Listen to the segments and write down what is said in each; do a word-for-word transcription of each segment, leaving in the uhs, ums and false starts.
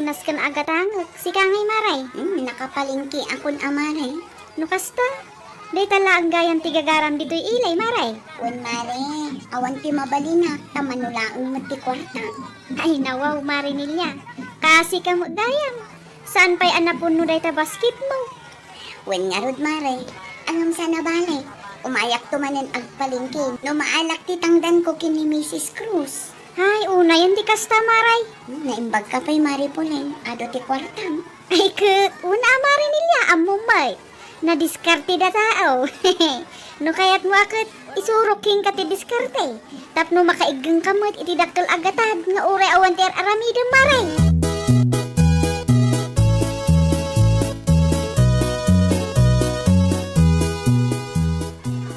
Asken agatangek, sika ngay, Mare? Hmm, nakapalengke akon a, Mare. No kasta, dayta laeng gayam ti gagaram ditoy ilay, Mare. Wen, Mare, awan ti mabalinak, ta mano laeng met ti kuarta. Ay, nawaw, Mare Nelia. Kasi ka met gayam. Saan pay a napunno dayta basketmo? Wen ngarud, Mare, ngem saan a bale. Umayakto manen agpalengke no maalak ti tangdanko ken ni Misis Cruz. Ay, unayen ti kasta, Mare. Hmm, naimbagka pay, Mare Pulen, adu ti kuartam. Ay, ket, una a, Mare Nelia, ammom met. Nadiskarte da tao. No kayatmo a ket, isurok kenka ti diskarte. Tapno makaiggengka met iti dakkel a gatad nga uray awan ti ar-aramidem, Mare.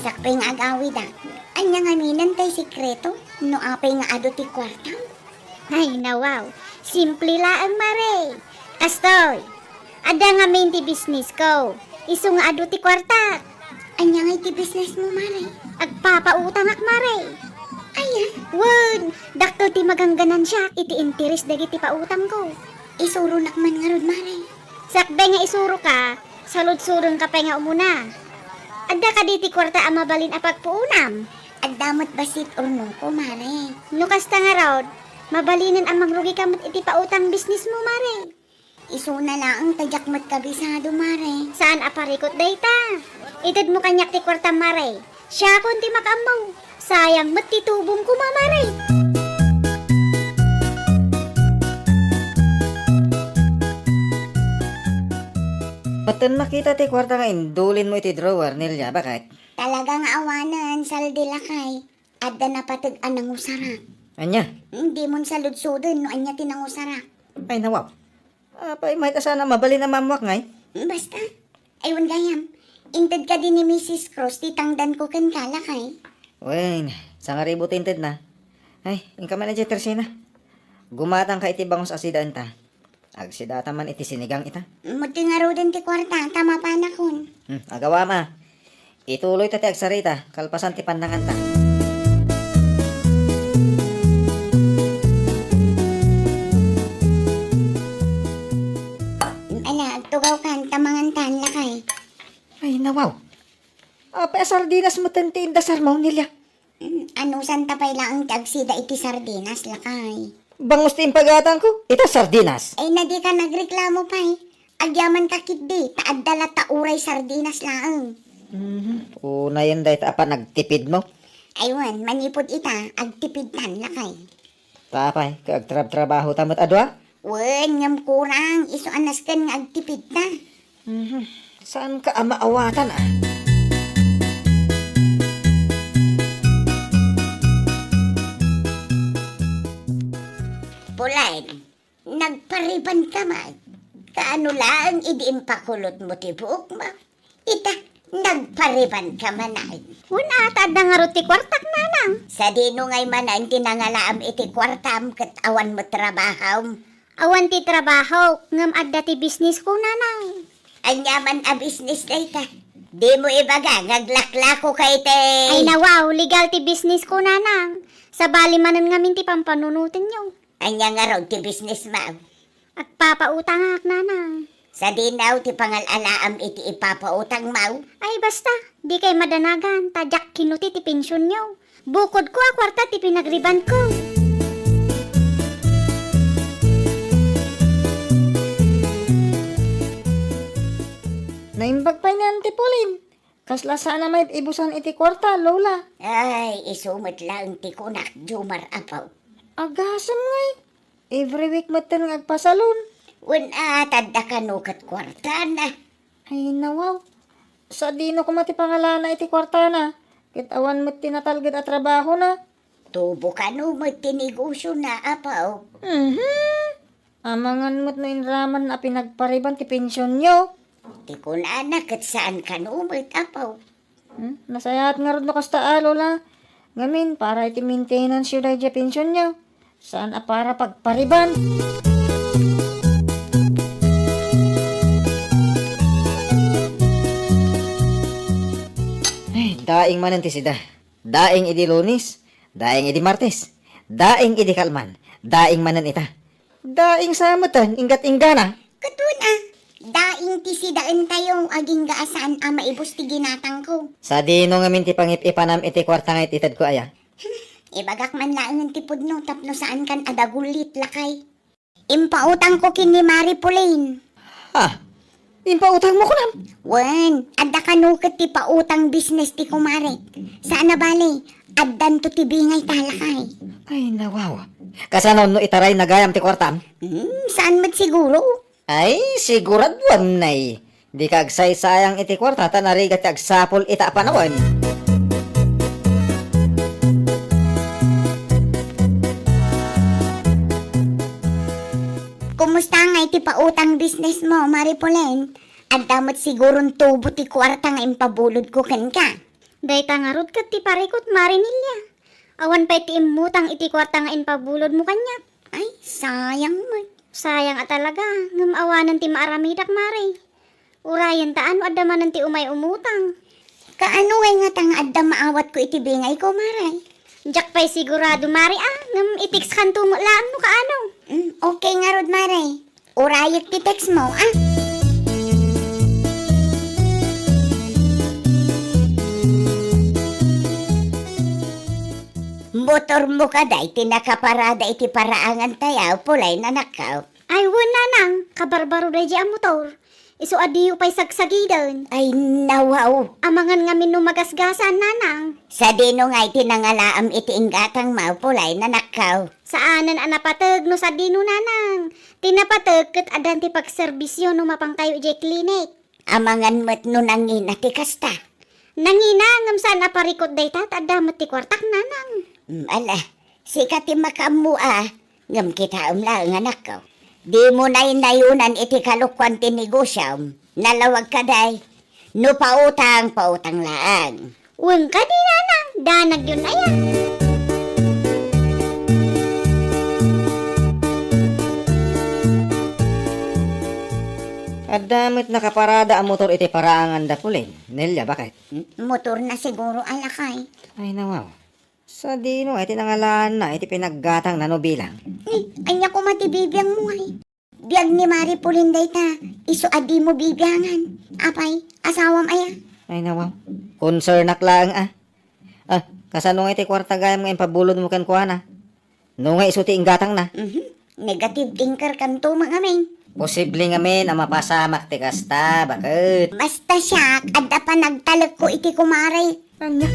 Sakbay nga agawida, ania ngaminen tay sekreto no apay nga adu ti kuartam? Ay, nawaw. Simple laeng, Mare. Kastoy, adda ngamin ti bisnisko. Isu nga adu ti kuartak. Ania ngay ti bisnismo, Mare? Agpapautangak, Mare. Aya? Wen, dakkel ti magangganan siak iti interes dagiti pautangko. Isuronak man ngarud, Mare. Sakbay nga isuroka, saludsodonka pay nga umuna. Adda kadi ti kuarta a mabalin a pagpuonam? Adda met bassit urnongko, Mare. No kasta ngarud, mabalinen a mangrugika met iti pautang bisnismo, Mare. Isuna laeng ta diak met kabisado, Mare. Saan a parikut dayta. Itedmo kaniak ti kuartam, Mare. Siakon ti makaammo. Sayang met ti tubong koma, Mare. Batten makita ti kuarta nga indulinmo iti drawer, Nelia, baket? Talaga nga awanen, saldi lakay. Adda napateg a nangusarak. Ania? Dimon saludsoden no ania ti nangusarak. Ay, nawaw. Apay, mayat a saan a mabalin a maammoak ngay? Basta. Ay, wen gayam. Inted kadi ni Misis Cruz ti tangdanko kenka, lakay. Wen, sangaribu ti intedna. Ay, inka man idiay tersina. Gumatangka iti bangus a sidaenta. Agsidata man iti sinigang ita. Muddi ngaruden ti kuarta, ta mapanakon. Hmm, agawam a. Ituloyta ti agsarita, kalpasan ti pannanganta. Ala, agtugawkan, ta mangantan, lakay. Ay, nawaw. Apay a sardinas metten ti indasarmo, Nelia? Mm, anusanta pay laeng ti agsida iti sardinas, lakay. Bangus ti impagatangko, ita sardinas. Ay, na dika nagreklamo pay. Agyamanka ketdi, ta adda latta uray sardinas laeng. Mhm. Unayen dayta a panagtipidmo. Ay wen, manipud ita, agtipidtan, lakay. Ta apay, ket agtrabtrabahota met a dua? Wen, ngem kurang, isu a nasken nga agtipidta. Mhm. Saanka a maawatan, a? Pulen, nagparibanka man. Kaano laeng idi impakulotmo ti buokmo? Ita, nagparibanka manen. Wen a, ta adda ngarud ti kuartak, nanang. Sadino ngay manen ti nangalaam iti kuartam ket awan met trabahom? Awan ti trabahok, ngem adda ti bisnisko, nanang. Ania man a bisnis dayta? Dimo ibaga nga aglaklakoka iti... Ay, nawaw, legal ti bisnisko, nanang. Sabali manen ngamin ti pampanunotenyo. Ania ngarud ti bisnismo? Agpapautangak, nanang. Sadino ti pangal-alaam iti ipapautangmo? Ay, basta, dikay madanagan, ta diak kinuti ti pensionyo. Bukodko a kuarta ti pinagribanko. Naimbag pay ni Auntie Pauline. Kasla saan a maib-ibusan iti kuarta, Lola. Ay, isu met laeng ti kunak, Jomar, apo. Agasem ngay. Every week metten nga agpasalon. Wen a, ta adda kano ket kuartana. Ay, nawaw. Sadino koma ti pangalana iti kuartana, ket awan met ti natalged a trabahona. Tubo kano met ti negosiona, apo. Mhm. Amangan met no inraman a pinagpariban ti pensionyo. Ti kunana ket saan kano met, apo. Hmm? Nasayaat ngarud no kasta a, Lola. Ngamin, para iti maintenance-yo daydiay pensionyo. Saan a para pagpariban. Ay, daing manen ti sida. Daing idi Lunes, daing idi Martes, daing idi kalman, daing manen ita. Daing sa metten, inggat-inggana. Ket wen a, daing ti sidaentayo, agingga a saan a maibus ti ginatangko. Sadino ngamin ti pangip-ipanam iti kuarta nga it-itedko aya? Ibagak man laengen ti pudno tapno saankan a dagullit, lakay. Impautangko ken ni Mari Pauline. Ha? Impautangmo kunam? Wen, adda kano ket ti pautang business ti kumarek. Saan a bale, addanto ti bingay ta, lakay. Ay, nawaw. Kasano no itarayna gayam ti kuartam? Hmm, saan met siguro? Ay, siguraduam, nay. Dika agsaysayang iti kuarta ta narigat ti agsapul ita a panawen. Kumusta ngay ti pautang business mo, Mari Pauline? Adda met siguron tubo ti kuarta nga impabulodko kenka. Dayta ngarud ket ti parikut, Mari Nelia. Awan pay ti immutang iti kuarta nga impabulodmo kaniak. Ay, sayang met. Sayang a talaga, ngem awanen ti maaramidak, Mari. Urayen ta no adda manen ti umay umutang. Kaano ngay ngata nga adda maawatko iti bingayko, Mari? Diak pay sigurado, Mari, a, ngem i-textkanto met laeng no kaano. Mm, okay ngarud, Mari. Urayek ti text mo, a. Motormo kadi ti nakaparada iti paraangan tayo, Pauline, anakko. Ay, wen, nanang, kabarbaro daydi a motor. Isu a diyo pay sagsagiden. Ay, nawaw. Amangan ngamin no magasgasan, nanang. Sadino ngay ti nangalaam iti inggatangmo, Pauline, anakko? Saanen a napateg no sadino, nanang. Ti napateg ket addan ti pagserbisyo no mapankayo idiay klinik. Amangan met no nangina ti kasta. Nangina, ngem saan a parikut dayta, ta adda met ti kuartak, nanang. Mm, ala, sika ti makaammo a, ngem kitaem laeng, anakko. Dimo naynayonan iti kalokuan ti negosiom. Nalawag kadi. No pautang, pautang laeng. Wen kadi, nanang, danagyon aya. Adda met nakaparada a motor iti paraanganda, Pauline. Nelia, baket? M-, motorna siguro, a, lakay. Ay, nawaw. Sadino ngay ti nangalaanna iti pinaggatangna no bilang? Ni, ania koma ti bibiangmo ngay? Biag ni Mari Pauline dayta, isu a dimo bibiangan. Apay, asawam aya? Ay, nawaw. Concernak laeng, a. A, kasano ngay ti kuarta gayam nga impabulodmo kenkuana? No nga isu ti inggatangna? Mhm. Negative thinker kanto, ngamin. Posible ngamin a mapasamak ti kasta, baket. Basta siak, adda panagtalekko iti kumarek. Ania?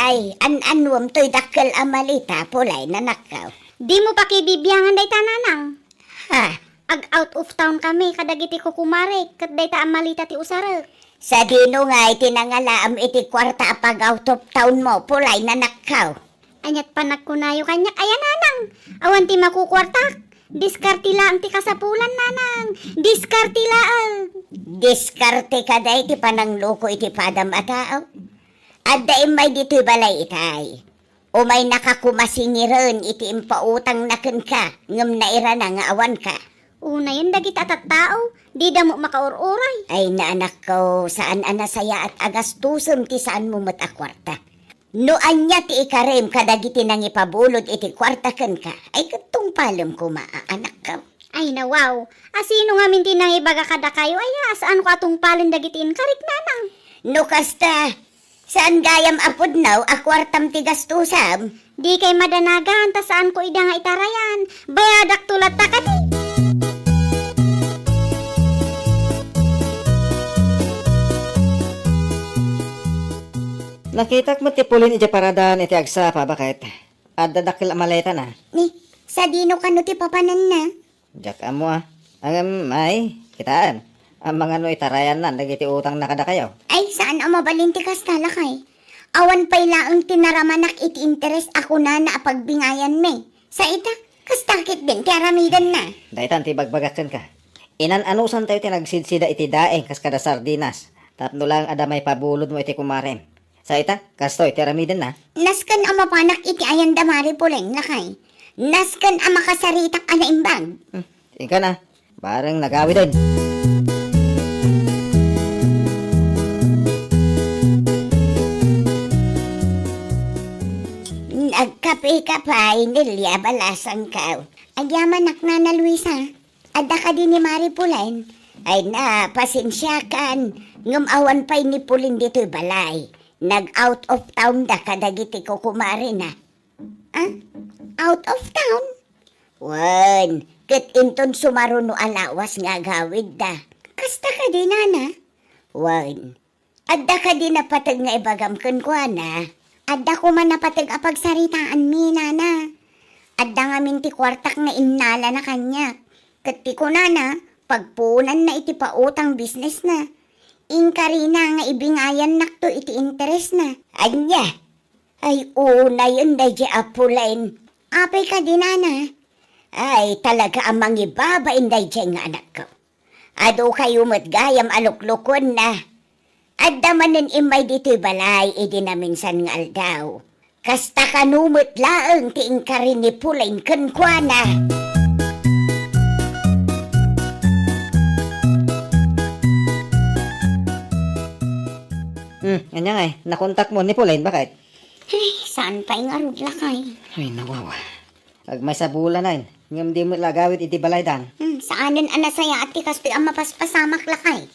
Ay, an-anuem toy dakkel a maleta, Pauline, anakko? Dimo pakibibiangan dayta, nanang. Ha? Ag-out of town kami kadagiti kukumarek ket dayta a maleta ti usarek. Sadino ngay ti nangalaam iti kuarta a pag-out of townmo, Pauline, anakko? Aniat panagkunayo kaniak aya, nanang? Awan ti makukuartak. Diskarte laeng ti kasapulan, nanang. Diskarte laeng. Diskarte kadi ti panangloko iti padam a tao? Adda immay ditoy balay itay. Umaynaka koma singiren iti impautangna kenka, ngem nairana nga awanka. Unayen dagiti a tattao, dida met makaur-uray. Ay, anakko, saan a nasayaat a gastusem ti saanmo met a kuarta. No ania ti ikarem kadagiti nangipabulod iti kuarta kenka, ay ket tungpalem koma a, anakko. Ay, nawaw. A, sino ngamin ti nangibaga kadakayo aya a saanko a tungpalen dagiti inkarik, nanang? No kasta, saan gayam a pudno a kuartam ti gastusam? Dikay madanagan ta saanko ida nga itarayan. Bayadakto latta kadi. Nakitak met ti Pauline idiay paradaan iti agsapa, baket. Adda dakkel a maletana. Ni, sadino kano ti papananna? Diak ammo a. Ngem, ay, kitaem. Amangan no itarayanna dagiti utangna kadakayo. Ay, saan a mabalin ti kasta, lakay. Awan pay laeng ti naramanak iti interes a kunana a pagbingayanmi. Sa ita, kasta ketdin ti aramidenna. Daytan ti ibagbagak kenka. Inan-anusantayo ti nagsidsida iti daing kas kada sardinas, tapno laeng adda maipabulodmo iti kumarem. Sa ita, kastoy ti aramidenna. Nasken a mapanak iti ayanda, Mari Pauline, lakay. Nasken a makasaritak a naimbag. Hmm, inka na. Bareng nagawiden. Agkape ka pay, Nelia, balasangko. Agyamanak, Nana Luisa. Adda kadi ni Mari Pulen? Ay na, pasensiakan, ngem awan pay ni Pulen ditoy balay. Nag-out of town da kadagiti kukumarena. Ah? Out of town? Wen, ket inton sumaruno a lawas nga agawidda. Kasta kadi, Nana? Wen, adda kadi napateg nga ibagam kenkuana? Adda koma napateg a pagsaritaanmi, Nana. Adda ngamin ti kuartak nga innalana kaniak. Ket ti kunana, pagpuonanna iti pautang businessna. Inkarina nga ibingayannakto iti interesna. Ania? Ay, unayen daydi a Pulen. Apay kadi, Nana? Ay, talaga a mangibabain daydi nga anakko. Adu kayo met gayam a luklukuenna. Adda manen immay ditoy balay idi naminsan nga aldaw. Kasta kano met laeng ti inkari ni Pulen kenkuana. Hmm, ania ngay, nakontakmo ni Pulen, baket? Ay, saan pay ngarud, lakay? Ay, nawawa. Agmaysa bulanen, ngem di met la agawid iti balaydan. Hmm, saanen a nasayaat ti kastoy a mapaspasamak, lakay.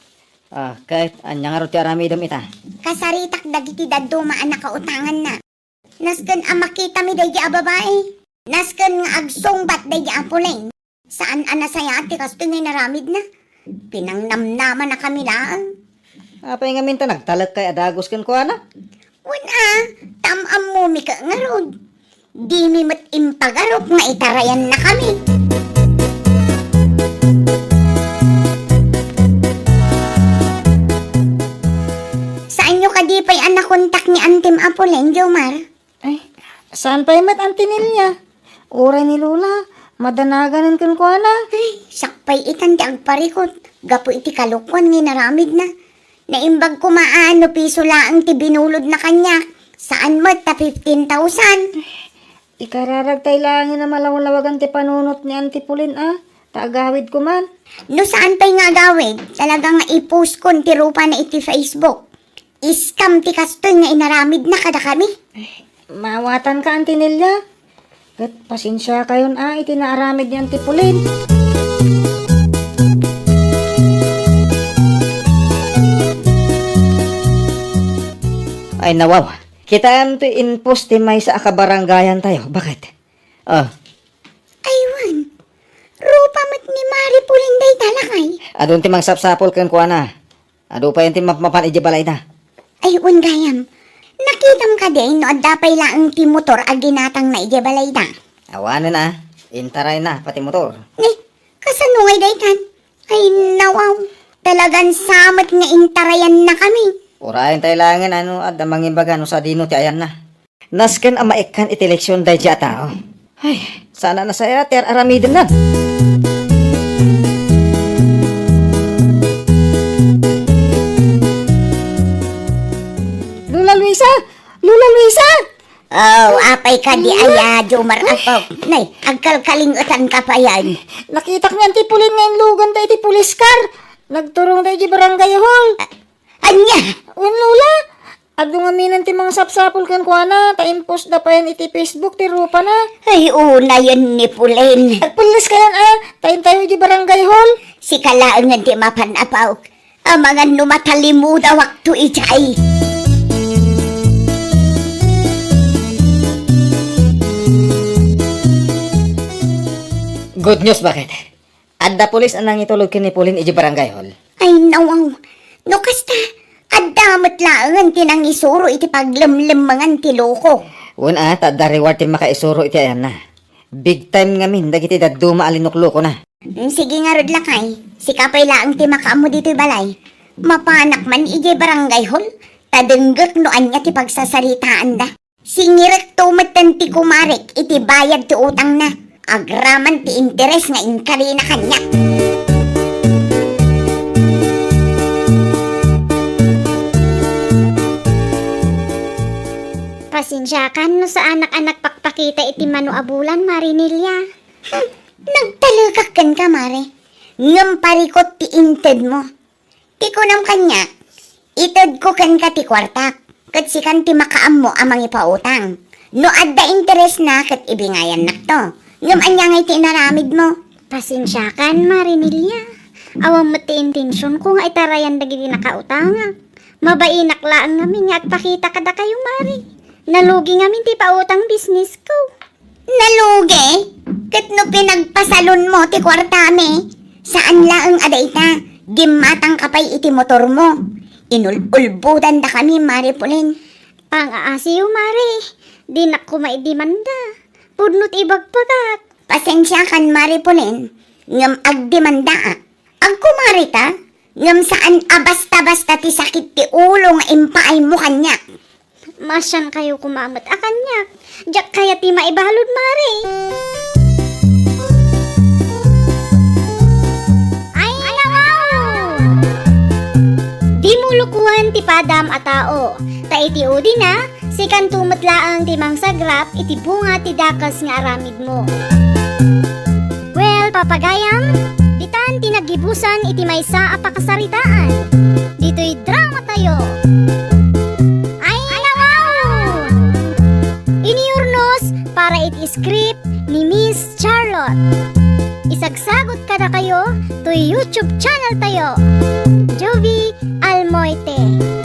Ah, ket ania ngarud ti aramidem ita? Kasaritak dagiti dadduma a nakautanganna. Nasken a makitami daydi a babai. Nasken nga agsungbat daydi a Pulen. Saan a nasayaat ti kastoy nga inaramidna. Pinangnamnamanakami laeng. Apay ngamin ta nagtalek kay a dagus kenkuana? Wen a, tam-ammomi ket ngarud. Dimi met impagarup nga itarayannakami. Saanyo kadi pay a nakontak ni Antim a Pulen, Jomar? Ay, saan pay met, Auntie Nelia? Uray ni Lola, madanaganen kenkuana. Ay, sakpay itan ti agparikut gapu iti kalokoan nga inaramidna. Naimbag koma a no piso laeng ti binulodna kaniak, saan met ta fifteen thousand. Ikararagtay laengen a malawlawagan ti panunot ni Auntie Pulen a, ta agawid koman. No saan pay nga agawid, talaga nga i-post kon ti rupana iti Facebook. Scam ti kastoy nga inaramidna kadakami. Mawatanka, Auntie Nelia. Ket pasensiakayon a iti naaramid ni Auntie Pulen. Ay, nawaw. Kitaem ti in-post ti maysa a kabarangayantayo. Baket? Oh. Ay, wen. Rupa met ni Mari Pulen dayta, lakay. Adun ti mangsapsapul kenkuana. Adu pay ti mapmapan idiay balayda. Ay, wen gayam. Nakitam kadi no adda pay laeng ti motor a ginatangna idiay balayda? Awanen a. Intarayna pati motor. Ni, kasano ngay daytan? Ay, nawaw. Talagan sa met nga intarayannakami. Urayen tay laengen a no adda mangibaga no sadino ti ayanna. Nasken a maikkan iti leksion daydi a tao. Ay, saan a nasayaat ti ar-aramidenna. Lola Luisa! Lola Luisa! Oh, apay kadi aya, Jomar, apo. Nay, agkalkalingetanka payen. Nakitak ni Auntie Pulen nga inluganda iti police car. Nagturongda iti barangay hall. A-, ania? Wen, Lola. Adu ngaminen ti mangsapsapul kenkuana, ta in-post da payen iti Facebook ti rupana. Ay, unayen ni Pulen. Agpelles kayan a, ta intayo iti barangay hall. Sika laengen ti mapan, apo. Amangan no matalimudawakto idiay. Good news, baket? Adda pulis a nangitulod ken ni Pulen idiay barangay hall. Ay, nawaw. No kasta, adda met laengen ti nangisuro iti paglemlemmengan ti loko. Wen a, ta adda reward ti makaisuro iti ayanna. Big time ngamin dagiti dadduma a linuklukona. Mm, sige ngarud, lakay. Sika pay laeng ti makaammo ditoy balay. Mapanak man idiay barangay hall, ta denggek no ania ti pagsasaritaanda. Singirekto metten ti kumarek iti bayad ti utangna. Agraman ti interes nga inkarina kaniak. Pasensiakan no saanak a nagpakpakita iti mano a bulan, Mari Nelia. Hmm, nagtalekak kenka, Mari. Ngem parikut ti intedmo. Ti kunam kaniak, itedko kenka ti kuartak, ket sikan ti makaammo a mangipautang. No adda interesna ket ibingayannakto. Ngem ania ngay ti inaramidmo? Pasensiakan, Mare Nelia. Awan met ti intensionko nga itarayan dagiti nakautangak. Mabainak laeng ngamin nga agpakita kadakayo, Mare. Nalugi ngamin ti pautang businessko. Nalugi? Ket no pinagpasalonmo ti kuartami, saan laeng a dayta, gimmatangka pay iti motormo. Inul-ulbodandakami, Mare Pauline. Pang-aasiyo, Mare. Dinak koma idemanda. Pudno ti ibagbagak. Pasensiakan, Mare Pauline, ngem agdemandaak. Agkumarita, ngem saan a basta-basta ti sakit ti ulo nga impaaymo kaniak. Maasiankayo koma met a kaniak. Diak kayat ti maibalud, Mare. Ay, nawaw! Dimo lukoen ti padam a tao, ta iti udina, sikanto met laeng ti mangsagrap iti bunga ti dakes nga aramidmo. Well, papagayam, ditan ti naggibusan iti maysa a pakasaritaan. Ditoy dramatayo. Ay, nawaw! Inurnos para iti script ni Miss Charlotte. Isagsagut kadakayo toy YouTube channel tayo, Jovie Almoite.